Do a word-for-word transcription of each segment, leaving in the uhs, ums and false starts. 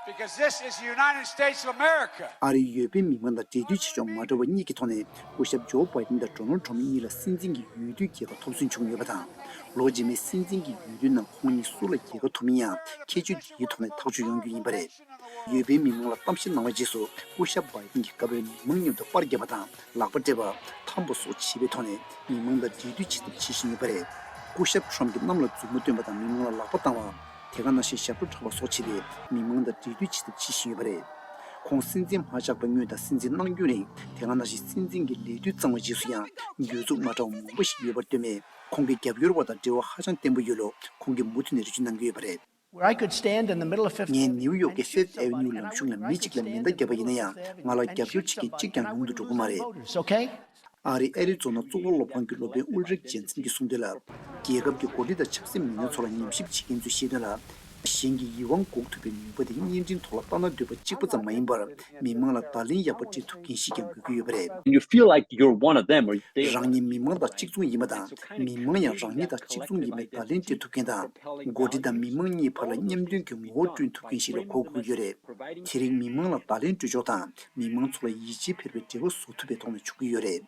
Because this is the United States of America. ཨ་རིའི་འོས་འཕེན་མི་མང་དང་འབྲེལ་མཐུད་བྱེད་ཕྱོགས་མ་འདྲ་བ་གཉིས་ཀྱི་ཐོག་ནས་སྐུ་ཞབས་ཇོ་བྷའི་ཏིན་དང་ཌོ་ནལ་ཌི་ཊརམ་གཉིས་ལ་སྲིད་འཛིན་གྱི་འོས་བསྡུའི་རྒྱལ་ཁ་ཐོབ་སོན་བྱུང་ཡོད་པ་དང་། ལོ་རྗེས་མའི་སྲིད་འཛིན་གྱི་འོས་བསྡུའི་ནང་ཁོང་གཉིས་སུ་ལ་རྒྱལ་ཁ་ཐོབ་མིན་ཡང་ཁྱད་ཆོས་འདིའི་ཐོག་ནས་ཐག་གཅོད་ཡོང་རྒྱུ་ཡིན་པ་རེད། འོས་འཕེན་མི་མང་ལ་གཏམ་བཤད་གནང་བའི་རྗེས་སུ་སྐུ་ཞབས་བྷའི་ཏིན་གྱིས་སྐབས་རེར་མི་མང་མཉམ་དུ་པར་བརྒྱབ་པ་དང་ལག་པ་སྤྲད་པ། འཐམ་པ་སོགས་བྱེད་པའི་ཐོག་ནས་མི་མང་དང་འབྲེལ་མཐུད་བྱེད་ཐབས་བྱེད་བཞིན་ཡོད་པ་རེད། སྐུ་ཞབས་ཊརམ་གྱིས་གནམ་ལ་མཛུབ་མོ་སྟོན་པ་དང་མི་མང་ལ་ལག་པ་བཏང་བ། དེ་ག་ནང་བཞིན་ཞབས་བྲོ་འཁྲབ་པ་སོགས་བྱས་ཏེ་མི་མང་དང་འབྲེལ་མཐུད་བྱེད་ཐབས་བྱེད་བཞིན་ཡོད་པ་རེད། ཁོང་སྲིད་འཛིན་མ་ཆགས་པའི་སྔོན་དང་སྲིད་འཛིན་གནང་རྒྱུན་རིང་དེ་ག་ནང་བཞིན་སྲིད་འཛིན་གྱི་ལས་དུས་གཙང་བའི་རྗེས་སུ་ཡང་འགྱུར་ལྡོག་མ་འདྲ་བ་མང་པོ་ཞིག་ཡོད་པར་ལྟོས་མེད། ཁོང་གིས་རྒྱབ་སྐྱོར་བ་དང་འབྲེལ་བ་ཧ་ཅང་བརྟན་པོ་ཡོད་ལུགས་ཁོང་གིས་མུ་མཐུད་ནས་རེ་ཞུ་གནང་གི་ཡོད་པ་རེད། Where I could stand in the middle of Fifth ངས་ནིའུ་ཡོག་གི་Fifth Avenue ལམ་གཞུང་ལ་མི་གཅིག་ལ་མེ་མདའ་བརྒྱབ་པ་ཡིན་ན་ཡང་ང་ལ་རྒྱབ་སྐྱོར་བྱེད་མཁན་གཅིག་ཀྱང་ཡོང་དུ་འགྲོ་གི་མ་རེད། Voters, okay? ཨ་རིའི་ཨེ་རི་ཛོ་ན་གཙུག་ལག་སློབ་ཁང་གི་སློབ་དཔོན་ཨུལ་རིག་ཇེན་སན་གྱིས་གསུངས་དོན་ལ། རྒྱལ་ཁབ་ཀྱི་འགོ་ཁྲིད་དང་ཆབ་སྲིད་མི་སྣ་ཚོ་ལ་ཉམས་ཞིབ་བྱེད་མཁན་ཚོས་བཤད་དོན་ལ། གཞན་གྱི་ཡིད་དབང་འགུག་ཐུབ་པའི་ནུས་པ་དེ་བརྙན་འཕྲིན་ཐོག་ལ་ལྟ་ན་འདོད་པ་གཅིག་པུ་ཙམ་མ་ཡིན་པར། མི་མང་ལ་བརྡ་ལན་ཡག་པོ་སྤྲད་ཐུབ་མཁན་ཞིག་ཀྱང་དགོས་ཀྱི་ཡོད་པ་རེད། And you feel like you're one of them, or they རང་ཉིད་མི་མང་དང་གཅིག་མཚུངས་ཡིན་པ་དང་། མི་མང་ཡང་རང་ཉིད་དང་གཅིག་མཚུངས་ཡིན་པའི་བརྡ་ལན་སྤྲད་ཐུབ་མཁན་དང་། འགོ་ཁྲིད་དང་མི་མང་གཉིས་བར་ལ་མཉམ་མཐུན་གྱི་ངོ་བོ་བསྐྲུན་ཐུབ་མཁན་ཞིག་ལ་གོ་དགོས་ཀྱི་ཡོད་རེད། དེ་རིགས་མི་མང་ལ་བརྡ་ལན་སྤྲོད་ཕྱོགས་དང་མི་མང་ཚོ་ལ་ཡིད་ཆེས་འཕེར་བའི་འབྲེལ་བ་བཟོ་ཐུབ་པའི་ཐོག་ནས་ཆོག་གི་ཡོད་རེད།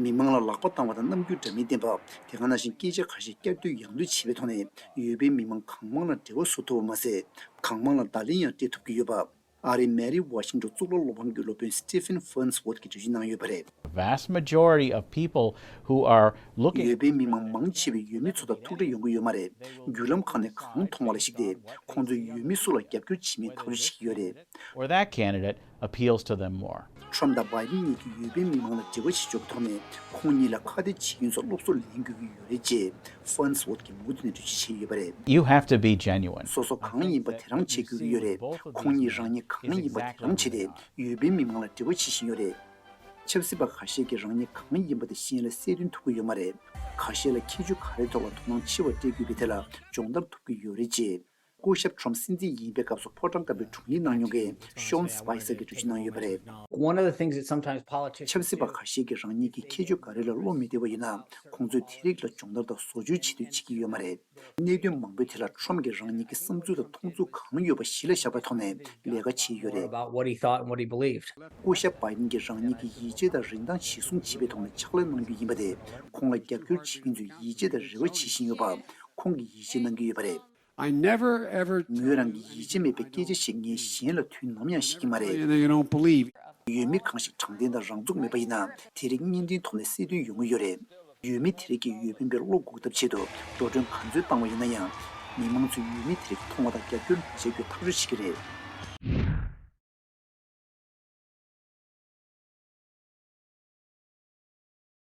མི་མང་ལ་ལག་པ་བཏང་བ་དང་རྣམ་འགྱུར་འདྲ་མིན་བསྟན་པ། དེ་ག་ནང་བཞིན་སྐད་ཆ་ཁ་ཤས་བསྐྱར་ཟློས་ཡང་ཟློས་བྱེད་པའི་ཐོག་ནས་འོས་འཕེན་མི་མང་གང་མང་ལ་འབྲེལ་བ་བཟོ་ཐུབ་པ་མ་ཟད། གང་མང་ལ་བརྡ་ལན་ཡང་སྤྲད་ཐུབ་ཀྱི་ཡོད་པ། ཨ་རིའི་མེ་རི་ཝ་ཤིང་ཊོན་གཙུག་ལག་སློབ་ཁང་གི་སློབ་དཔོན་སི་ཊི་ཕན་ཧྥན་སི་ཝོད་ཀྱིས་འགྲེལ་བརྗོད་གནང་ཡོད་པ་རེད། Vast majority of people who are looking འོས་འཕེན་མི་མང་མང་ཆེ་བས་འོས་མི་ཚོ་དང་ཐུག་འཕྲད་ཡོང་གི་ཡོད་མ་རེད། བརྒྱུད་ལམ་ཁག་ནས་གང་མཐོང་བ་ལ་གཞིགས་ཏེ་ཁོང་ཚོས་འོས་མི་སུ་ལ་རྒྱབ་སྐྱོར་བྱེད་མིན་ཐག་གཅོད་བྱེད་ཀྱི་ཡོད་རེད། Or that candidate appeals to them more. ཊརམ་དང་བྷའི་ཌེན་གཉིས་ཀྱིས་འོས་འཕེན་མི་མང་ལ་འབྲེལ་བ་བྱེད་ཕྱོགས་ཀྱི་ཐོག་ནས་ཁོང་གཉིས་ལ་ཁ་གཏད་བྱེད་མཁན་ཚོ་སློབ་གསོ་ལེན་དགོས་ཀྱི་ཡོད་རེད་ཅེས་ཧྥན་སི་ཝོད་ཀྱིས་མུ་མཐུད་ནས་འགྲེལ་བརྗོད་བྱས་ཡོད་པ་རེད། You have to be genuine. སོ་སོ་གང་ཡིན་པ་དེ་རང་བྱེད་དགོས་ཀྱི་ཡོད་རེད། ཁོང་གཉིས་རང་ཉིད་གང་ཡིན་པ་དེ་རང་བྱས་ཏེ་འོས་འཕེན་མི་མང་ལ་འབྲེལ་བ་བྱེད་བཞིན་ཡོད་རེད། ཆབ་སྲིད་པ་ཁ་ཤས་ཀྱིས་རང་ཉིད་གང་ཡིན་པ་དེ་གཞན་ལ་གསལ་སྟོན་ཐུབ་ཀྱི་ཡོད་མ་རེད། ཁ་ཤས་ལ་ཁྱད་ཆོས་ག་རེའི་ཐོག་ལ་དོ་སྣང་ཆེ་བ་སྤྲད་དགོས་པའི་ཐད་ལ་སྦྱོང་བརྡར་ཐོབ་ཀྱི་ཡོད་རེད་ཅེས། སྐུ་ཞབས་ཊརམ་སྲིད་འཛིན་ཡིན་པའི་སྐབས་སུ་ཕོ་བྲང་དཀར་པོའི་དྲུང་ཡིག་གནང་མྱོང་མཁན་ཤོན་སི་པའི་སར་གྱིས་འགྲེལ་བརྗོད་གནང་ཡོད་པ་རེད། One of the things that sometimes politicians ཆབ་སྲིད་པ་ཁ་ཤས་ཀྱིས་རང་ཉིད་ཀྱི་ཁྱད་ཆོས་ག་རེ་ལ་བློ་མི་གཏད་པ་ཡིན་ན། ཁོང་ཚོས་དེ་རིགས་ལ་སྦྱོང་བརྡར་དང་བཟོ་བཅོས་བྱེད་འདོད་བྱེད་ཀྱི་ཡོད་མ་རེད། གནད་དོན་མང་པོའི་ཐད་ལ་ཊརམ་གྱིས་རང་ཉིད་ཀྱི་བསམ་ཚུལ་དང་མཐོང་ཚུལ་གང་ཡོད་པ་གཞི་ལ་བཞག་པའི་ཐོག་ནས་ལས་ཀ་བྱས་ཡོད་རེད། About what he thought and what he believed. སྐུ་ཞབས་བྷའི་ཌེན་གྱིས་རང་ཉིད་ཀྱི་ཡིད་ཆེས་དང་རིན་ཐང་གཞིར་བཟུང་བྱེད་པའི་ཐོག་ནས་ཕྱག་ལས་གནང་རྒྱུ་ཡིན་པ་དེ་ཁོང་ལ་རྒྱབ་སྐྱོར་བྱེད་མཁན་ཚོས་ཡིད་ཆེས་དང་རེ་བ་བྱེད་བཞིན་ཡོད་པ་ཁོང་གིས་ཡིད་ཆེས་གནང་གི་ཡོད་པ་རེད། I never ever མོས་རང་གི་ཡིད་ཆེས་མེད་པའི་སྐད་ཆ་ཞིག་ངས་གཞན་ལ་དུས་ནམ་ཡང་བཤད་ཀྱི་མ་རེད། They don't believe. འོས་མི་གང་ཞིག་དྲང་བདེན་དང་རང་ཚུགས་མེད་པ་ཡིན་ན་དེ་རིགས་བརྙན་འཕྲིན་ཐོག་ནས་གསལ་སྟོན་ཡོང་གི་ཡོད་རེད། འོས་མི་དེ་རིགས་ཀྱིས་འོས་འཕེན་པའི་བློ་འགུག་ཐབས་ཆེད་དུ་འགྲོ་གྲོན་ག་ཚོད་བཏང་བ་ཡིན་ན་ཡང་། མི་མང་ཚོས་འོས་མི་དེ་རིགས་མཐོང་བ་དང་རྒྱབ་སྐྱོར་མ་བྱེད་རྒྱུ་ཐག་གཅོད་བྱེད་ཀྱི་རེད།